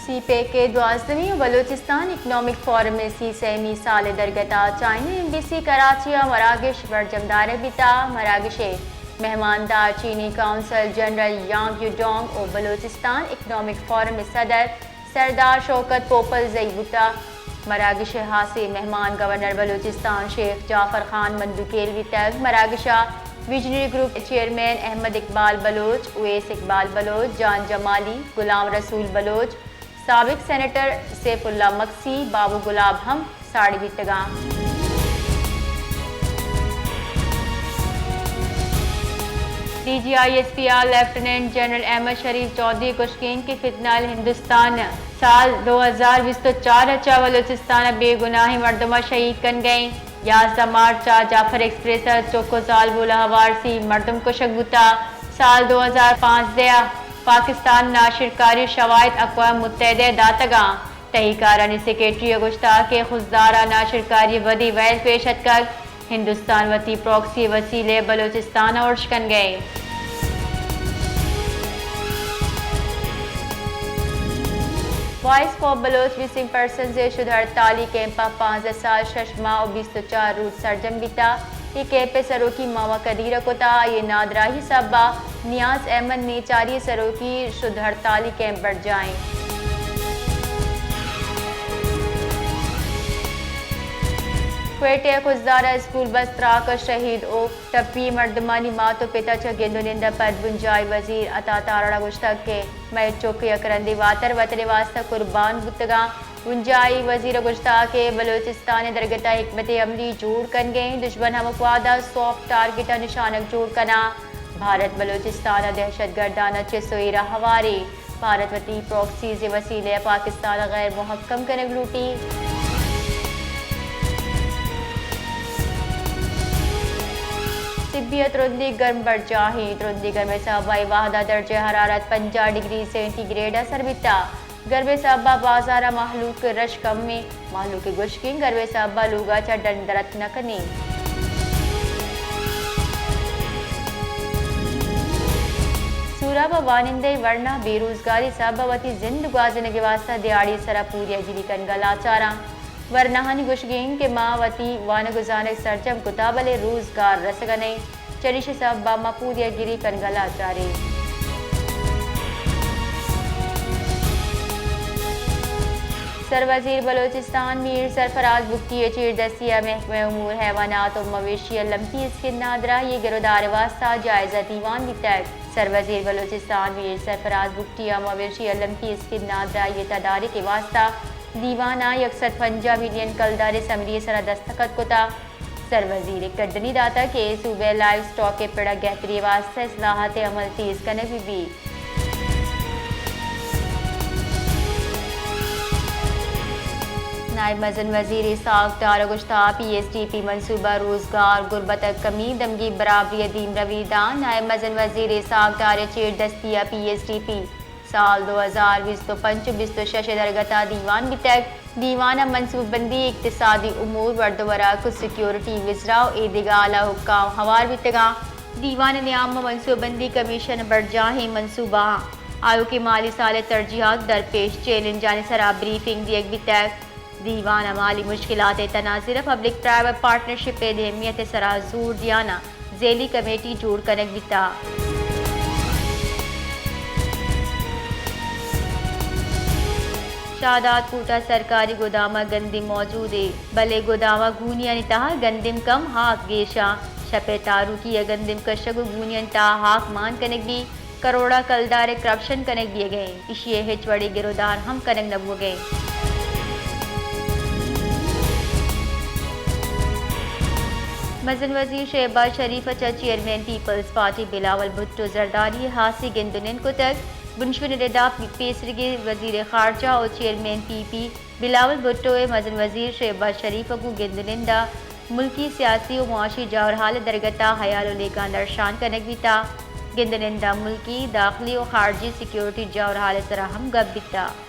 سی پیک ءِ دوازدہمی ءُ بلوچستان اکنامک فورم ءِ سی سیمی سال ءِ درگت ءَ چائنہ ایمبیسی کراچی ءَ مراگش برجم دارگ بیتگ۔ مراگش ءِ مہماندار چینی قونصل جنرل یانگ یوڈونگ ءُ بلوچستان اکنامک فورم ءِ صدر سردار شوکت پوپلزئی بوتگ۔ مراگش ءِ ہاسیں مہمان گورنر بلوچستان شیخ جعفر خان مندوکیل بیتگ۔ مراگش ءَ ویژنری گروپ ءِ چیئرمین احمد اقبال بلوچ، اویس اقبال بلوچ، جان جمالی، غلام رسول بلوچ، سابق سینیٹر سیف اللہ مگسی، بابو گلاب ہم ساڑی بیتگاں۔ D G I S P ءِ لیفٹیننٹ جنرل احمد شریف چوہدری گوشگ اِنت کہ فتنہ الہندوستان سال دو ہزار بیست ءُ چار ءَ چہ بلوچستان ءِ بے گناہیں مردماں شہید کنگ ءَ اِنت۔ یازدہ مارچ ءَ جعفر ایکسپریس ءَ چک ءُ زالبول ءَ ہوار سی مردم کشگ بوتگ۔ سال دو ہزار پانزدہ ءَ پاکستان ناشرکاری شواہد اقوام متحدہ ءَ داتگاں۔ تہی کارانی سیکرٹری ءَ گوشتگ کہ خضدار ءَ ناشرکاری ءِ بدیں ویل پیش اتکگ، ہندوستان وتی پراکسی ءِ وسیلہ ءَ بلوچستان ءَ ارش کنگ ءَ اِنت۔ Voice for Baloch missing persons ءِ شد ہڑتالی کیمپ ءَ پانزدہ سال، شش ماہ ءُ بیست ءُ چار روچ سرجم بیتگ۔ اے کیمپ ءِ سروکی ماما قدیر ءَ کتگ۔ آئی ءِ نادراہی ءِ سبب ءَ نیاز احمد میچاری ءِ سروکی شد ہڑتالی کیمپ برجاہ اِنت۔ کوئٹہ ءِ خضدار ءَ اسکول بس تراک ءَ شہید ءُ ٹپی مردمانی مات ءُ پت ءَ چہ گند ءُ نند ءَ پد بنجاہی وزیر عطا تارڑ ءَ گوشتگ کہ مئے چک یک رندے واتر وطن ءِ واستہ قربان بوتگاں۔ بنجاہی وزیر ءَ گوشتگ کہ بلوچستان ءِ درگت ءَ حکمت عملی جوڑ کنگ ءَ اِنت، دژمن ہمک وہد ءَ سافٹ ٹارگٹ ءَ نشانگ جوڑ کناں۔ بھارت بلوچستان ءَ دہشت گرداں چست ءُ ایر ءَ ہوارے۔ بھارت وتی پراکسیز ءِ وسیلہ ءَ پاکستان ءَ غیر محکم کنگ لوٹی۔ سبی ءَ ترندیں گرم برجاہ اِنت۔ ترندیں گرم ءِ سبب ءَ اے وہد ءَ درجہ حرارت پنجاہ ڈگری سینٹی گریڈ ءَ سر بیتگ۔ گرم ءِ سبب ءَ بازار ءَ مہلوک ءِ رش کم اِنت۔ مہلوک ءِ گوشگ اِنت گرم ءِ سبب ءَ لوگ ءَ چہ ڈن در اتک نہ کنیت۔ سوراب ءَ وانندہی ورنا بے روزگاری ءِ سبب ءَ وتی زند گوازینگ ءِ واستہ دیہاڑی ءِ سرا پوریاگیری کنگ ءَ لاچار اَنت۔ ورناہانی گوشگ اِنت کہ ما وتی وانگ ءُ زانگ سرجم کتگ، بلے روزگار رسگ ءَ نہ اِنت۔ چریشی ءِ سبب ءَ ما پوریاگیری کنگ ءَ لاچار ایں۔ سروزیر بلوچستان میر سرفراز بگٹی ءِ چیردستی ءَ محکمہ امور حیوانات ءُ مویشی ءِ لمپی اسکیں نادراہی ءِ گرودار ءِ واستہ جائزہ دیوان بیتگ۔ سروزیر بلوچستان میر سرفراز بگٹی ءَ مویشی ءِ لمپی اسکیں نادراہی ءِ تدارک ءِ واستہ دیوان ءَ یک سد پنجاہ ملین کلدار ءِ سمری ءِ سرا دستخط کتگ۔ سروزیر ءَ کڈنی داتگ کہ صوبہ ءِ لائیو اسٹاک ءِ پڑ ءِ گہتری ءِ واستہ اصلاحات ءِ عمل تیز کنگ بہ بیت۔ نائب مزن وزیر اسحاق ڈار ءَ گوشتگ، پی ایس ڈی پی منصوبہ روزگار، غربت ءِ کمی، دمگی برابری ءِ دیمروی داں۔ نائب مزن وزیر اسحاق ڈار ءِ چیردستی ءَ پی ایس ڈی پی سال دو ہزار بیست ءُ پنچ ءُ بیست ءُ شش ءِ درگت ءَ دیوان بیتگ۔ دیوان ءَ منصوبہ بندی، اقتصادی امور، ورد ءُ وراک ءُ سیکورٹی، وزرا ءُ اے دگہ اعلی حکام ہوار بیتگاں۔ دیوان ءِ نیام ءَ منصوبہ بندی کمیشن ءِ برجاہیں منصوبہاں، آیوکیں مالی سال ءِ ترجیحات، درپیش چیلنجانی سرا بریفنگ دیگ بیتگ۔ دیوان ءَ مالی مشکلات ءِ تناظر ءَ پبلک پرائیویٹ پارٹنرشپ ءِ اہمیت ءِ سرا زور دیان ءَ ذیلی کمیٹی جوڑ کنگ بیتگ۔ شاداد کوٹ ءَ سرکاری گودام ءَ گندم موجود اِنت، بلے گودام ءِ گونیانی تہا گندم کم، ہاک گیش اِنت۔ شپ ءِ تاروکی ءَ گندم کشگ ءُ گونیانی تہا ہاک مان کنگ بیت۔ کروڑاں کلدار ءِ کرپشن کنگ بیگ ءَ اِنت، ایشی ءِ ہچ وڑیں گرودار ہم کنگ نہ بوگ ءَ اِنت۔ مزن وزیر شہباز شریف ءَ چہ چیئرمین پیپلز پارٹی بلاول بھٹو زرداری ءَ ہاسیں گند ءُ نند کتگ۔ بنشون ءِ ردا پیسریگیں وزیر خارجہ ءُ چیئرمین پی پی بلاول بھٹو ءَ مزن وزیر شہباز شریف ءَ گوں گند ءُ نند ءَ ملکی سیاسی ءُ معاشی جاورحال ءِ درگت ءَ ہیال ءُ لیکہاں درشان کنگ بیتگ۔ گند ءُ نند ءَ ملکی، داخلی ءُ خارجی سیکورٹی جاورحال ءِ سرا ہم گپ بیتگ۔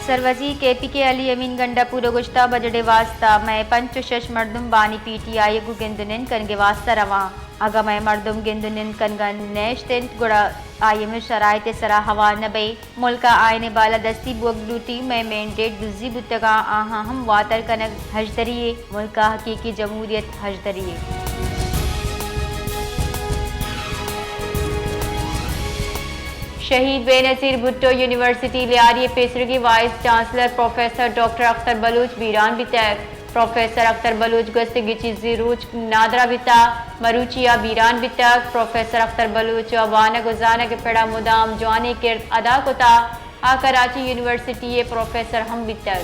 سروزیر کے پی کے علی امین گنڈا پور ءَ گوشتگ، بجٹ ءِ واستہ مئے پنچ ءُ شش مردم بانی پی ٹی آئی ءَ گوں گند ءُ نند کنگ ءِ واستہ رواں۔ اگاں مئے مردم گند ءُ نند کنگ ءَ نیشت انت، گڑا آئی ایم ایف شرائط ءِ سرا ہوار نہ بئیت۔ ملک ءَ آئین ءِ بالادستی بوگ لوٹیت، مئے مینڈیٹ دزی بوتگ ءُ آہاں ہم واتر کنگ ہژدری یے۔ ملک ءَ حقیقی جمہوریت ہژدری یے۔ شہید بے نظیر بھٹو یونیورسٹی لیاری ءِ پیسرگی vice chancellor professor doctor Akhtar Baloch بیران بیتگ۔ پروفیسر اختر بلوچ گوستگیں چیزے روچ نادراہ بیتگ، مروچی آ بیران بیتگ۔ پروفیسر اختر بلوچ ءَ وانگ ءُ زانگ ءِ پڑ ءَ مدام جوانیں کرد ادا کتگ۔ آ کراچی یونیورسٹی ءِ پروفیسر ہم بیتگ۔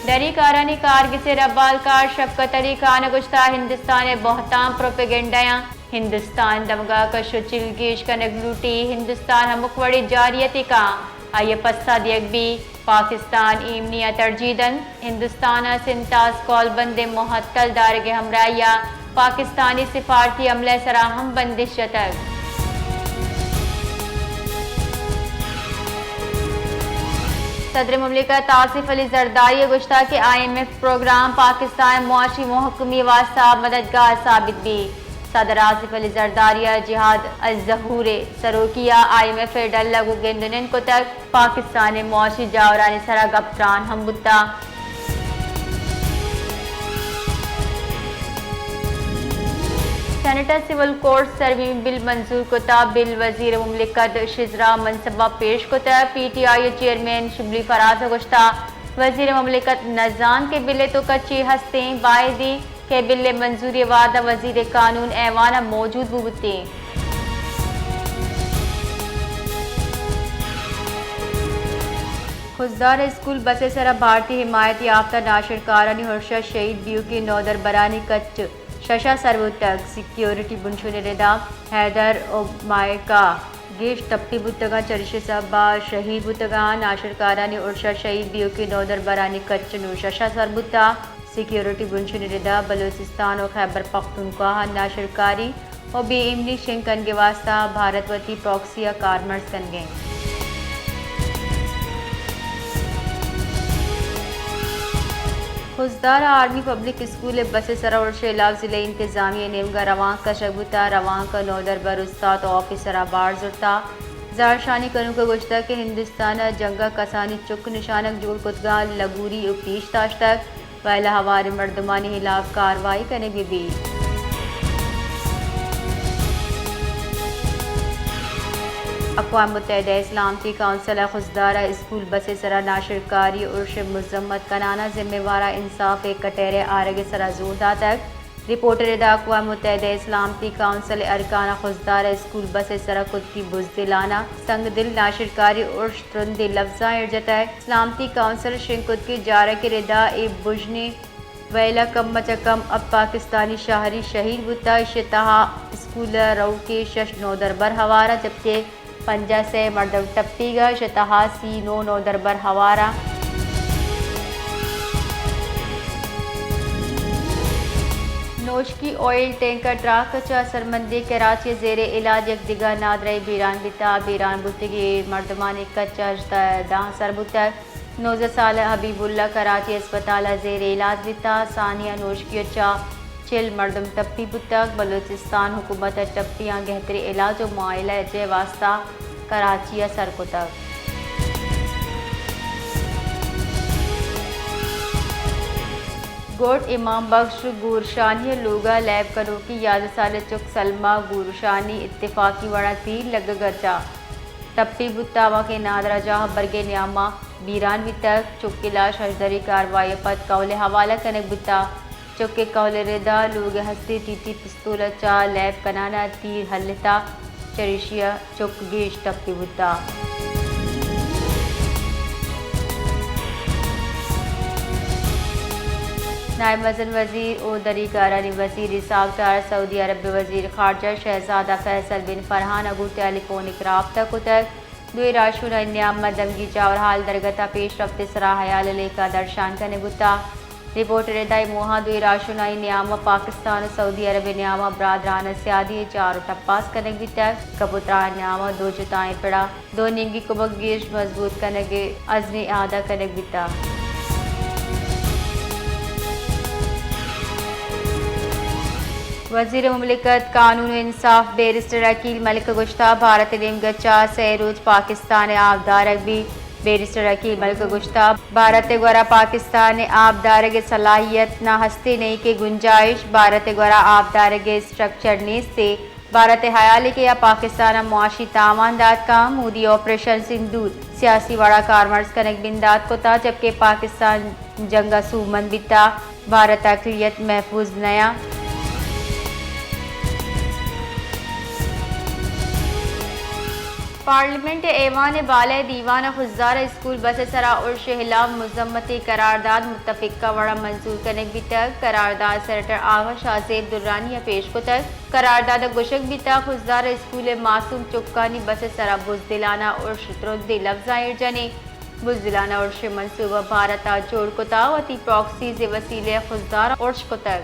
دری کارانی کارگس ءِ ربالکار شفقت علی خان ءَ گوشتگ، ہندوستان ءِ بہتام پروپیگنڈہ آں۔ ہندوستان دمگ ءَ کش ءُ چل گیش کنگ لوٹیت، ہندوستان ہمک وڑیں جارحیتے کنت، آئی ءَ پسہ دیگ بیت۔ پاکستان ایمنی ءَ ترجیح دنت۔ ہندوستان ءَ سنتاز کولبند ءِ مہتل دارگ ءِ ہمراہی ءَ پاکستانی سفارتی عملہ ءِ سرا ہم بندش جتگ۔ صدر مملکت آصف علی زرداری ءَ گوشتگ کہ I M F programme Pakistan ءِ معاشی مہکمی ءِ واستہ مددگار ثابت بیت۔ صدر آصف علی زرداری ءَ جہاد الظہور ءِ سروکی ءَ آئی ایم ایف ءِ ڈل ءَ گوں گند ءُ نند کتگ، پاکستان ءِ معاشی جاورانی سرا گپ تران ہم بوتگ۔ سینیٹ ءَ سول کوڈ سروی بل منظور کتگ، بل وزیر مملکت شزرا منصبا پیش کتگ۔ پی ٹی آئی ءِ چیئرمین شبلی فراز ءَ گوشتگ، وزیر مملکت نہ زانت کہ بل ءِ توکا چے ہست انت، باید انت کہ بل ءِ منظوری ءِ وہدا وزیر قانون ایوان ءَ موجود بوتیں۔ خضدار ءَ اسکول بس ءِ سرا بھارتی حمایت یافتہ ناشرکارانی ارش ءَ شہید بیوکیں نودربرانی کچ شش ءَ سر بوتگ۔ سیکیورٹی بنشون ءِ ردا حیدر ءُ مائیکا گیش ٹپی بوتگ انت، چریشی ءِ سبب ءَ شہید بوتگ انت۔ ناشرکارانی ارش ءَ شہید بیوکیں نودربرانی کچ نوں شش ءَ سر بوتگ۔ سیکیورٹی بنشون ءِ ردا بلوچستان ءُ خیبر پختونخوا ءَ ناشرکاری ءُ بے ایمنی شنگ کنگ ءِ واستہ بھارت وتی پراکسی ءَ کارمرز کنگ ءَ انت۔ خضدار ءَ آرمی پبلک اسکول ءِ بس ءِ سرا ارش ءِ ہلاپ ضلعی انتظامیہ ءِ نیمگ ءَ روانک کشگ بوتگ۔ روانک ءَ نودربر، استاد ءُ آفیسر ءَ بار زرتگ۔ زہرشانی کنوک ءَ گوشتگ کہ ہندوستان ءَ جنگ ءَ کسانیں چک نشانگ جوڑ کتگ انت، لگوری ءُ پیش داشتگ۔ ویل ءَ ہواریں مردمانی ہلاپ کاروائی کنگ بہ بیت۔ اقوام متحدہ ءِ سلامتی کونسل ءَ خضدار ءَ اسکول بس ءِ سرا ناشرکاری ءُ ارش ءِ مذمت کنان ءَ ذمہ وار ءَ انصاف ءِ کٹہرے آرگ ءِ سرا زور داتگ۔ رپورٹ ءِ ردا اقوام متحدہ ءِ سلامتی کونسل ءِ ارکان ءَ خضدار ءَ اسکول بس ءِ سرا کتگیں بزدلانہ سنگدل ناشرکاری ءُ ارش ترندیں لبزاں ایر جتگ۔ سلامتی کونسل ءَ شنگ کتگیں جارک ءِ ردا اے بژنیں ویل ءَ کم چہ کم ہپت پاکستانی شہری شہید بوتگ۔ ایشی ءِ تہا اسکول ءَ روکیں شش نودربر ہوار انت، جبکہ پنجاہ ءُ سے مردم ٹپیگ ءَ، ایشی ءِ تہا سی ءُ نو نودربر ہوار انت۔ نوشکی آئل ٹینکر ٹرک ءِ چہ اثرمندیں کراچی ءَ زیر علاج یک دگہ نادراہی بیران بیتگ۔ بیران بوتگیں مردمانی کچ ءَ ہژدہ داں سر بوتگ۔ نوزدہ سالہ حبیب اللہ کراچی ہسپتال ءَ زیر علاج بیتگ۔ ثانیہ نوشکی ءَ چہ چل مردم ٹپی بوتگ۔ بلوچستان حکومت ءَ ٹپیاں گہتریں علاج ءُ معالجہ ءِ واستہ کراچی ءَ سر کتگ۔ گوٹ امام بخش گورشانی ءِ لوگ ءَ لیب کنوکیں یازدہ سالہ چک سلمہ گورشانی اتفاقی وڑ ءَ تیر لگگ ءَ چہ ٹپی بوتگ، ہما کہ نادراہ جاہ برگ ءِ نیام ءَ بیران بیتگ۔ چک ءِ لاش ہژدری کاروائی ءَ پد کہول ءِ حوالہ کنگ بوتگ۔ چک ءِ کہول ءِ ردا لوگ ءِ ہستیں ٹی ٹی پستول ءَ چہ لیب کنان ءَ تیر ہلتگ، چریشی ءَ چک گیش ٹپی بوتگ۔ نائب مزن وزیر ءُ دری کارانی وزیر اسحاق ڈار سعودی عرب ءِ وزیر خارجہ شہزادہ فیصل بن فرحان ءَ گوں ٹیلی فونک رابطہ کتگ۔ دوئیں راہشونانی نیام ءَ دمگی جاور حال درگت ءَ پیش رفت ءِ سرا ہیال ءُ لیکہ درشان کنگ بوتگ۔ رپورٹ ء ردا اے موہاں دوئیں راہشونائی نیام ء پاکستان ء سعودی عرب ء نیام ء برادرانہ سیادی ء جار ء ٹپاس کنگ بیتگ۔ کپوتران نیام ء دو جتائیں پڑا دو نیمگی کمک گیش مضبوط کنگ ء عزم اعادہ کنگ بیتگ۔ وزیر مملکت قانون و انصاف بیرسٹر عقیل ملک ء گوشتہ، بھارت ء نیمگ ء چہ سئے روچ پاکستان ء آپ دارگ بیت۔ بیرسٹر عقیل ملک ء گوشتہ، بھارت ء گورا پاکستان ء آپ دارگ ء صلاحیت نہ ہستے نئیں کہ گنجائش، بھارت ء گورا آپ دارگ ء اسٹرکچر نیست ء بھارت ء ہیال ء کہ آ پاکستان ء معاشی تاوان دات کنت۔ مودی آپریشن سندور سیاسی وڑا کارمرز کنگ بندات کتہ، جبکہ پاکستان جنگ ء سوبمند بیتہ، بھارت ء اقلیت محفوظ نیاں۔ پارلیمنٹ ء ایوان بالا ء دیوان ء خضدار ء اسکول بس ء سرا ارش ء ہلاپ مذمتی قرارداد متفقہ وڑا منظور کنگ بیتگ۔ قرارداد سینیٹر آغا شاہ زیب درانی ء پیش کتگ۔ قرارداد ء گوشگ بیتگ، خضدار ء اسکول ء معصوم چکانی بس ء سرا بزدلانہ ارش ترندیں لبزاں ایر جنیں۔ بزدلانہ ارش ء منصوبہ بھارت ء جوڑ کتہ، وتی پراکسیز ء وسیلہ ء خضدار ارش کتگ۔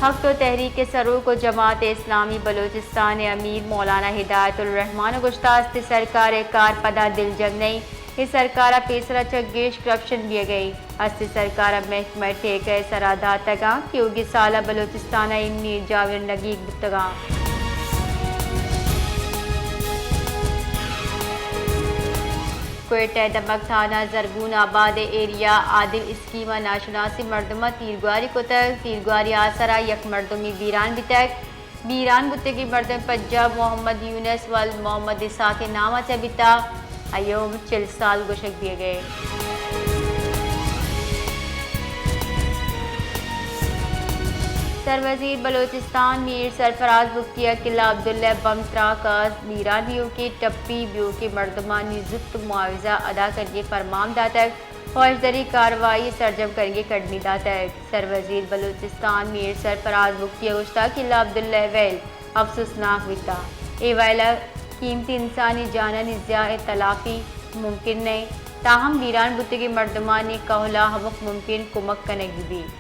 حق تو تحریک ء سروک و جماعت اسلامی بلوچستان ء امیر مولانا ہدایت الرحمان ء گوشتہ، است سرکار ء کار پدا دلجم نئیں۔ اے سرکار ء پیسرا چہ گیش کرپشن بیگ ء انت۔ است سرکار ء محکمہ ٹیکہ ء سرا داتگ انت کہ اوگی سال ء بلوچستان ء ایمنی جاور نگیگ بوتگ انت۔ کوئٹہ ء دمگ تھانہ زرگون آباد ء ایریا عادل اسکیم ء ناشناسیں مردماں تیرگواری کتگ۔ تیرگواری آسرا یک مردمے بیران بیتگ۔ بیران بوتگیں مردم پنجاہ محمد یونس ولد محمد اسحاق ء نام ء چہ بیتہ، آئی ء عمر چل سال گوشگ بیگ ء۔ سروزیر بلوچستان میر سرفراز بگٹی ء قلعہ عبداللہ بمب تراک ء بیران ایوکیں ٹپی بیوکیں مردمانی زوت معاوضہ ادا کنگے پرمان داتگ۔ ہوشداری کاروائی سرجم کنگے کڈنی داتگ۔ سروزیر بلوچستان میر سرفراز بگٹی ء گوشتگ کہ قلعہ عبداللہ ء ویل افسوسناک بیتہ۔ اے ویل ء قیمتی انسانی جانانی ضیاء ء تلافی ممکن نہ انت، تاہم بیران بوتگیں مردمانی کہول ء ہمک ممکن کمک کنگ بہ بیت۔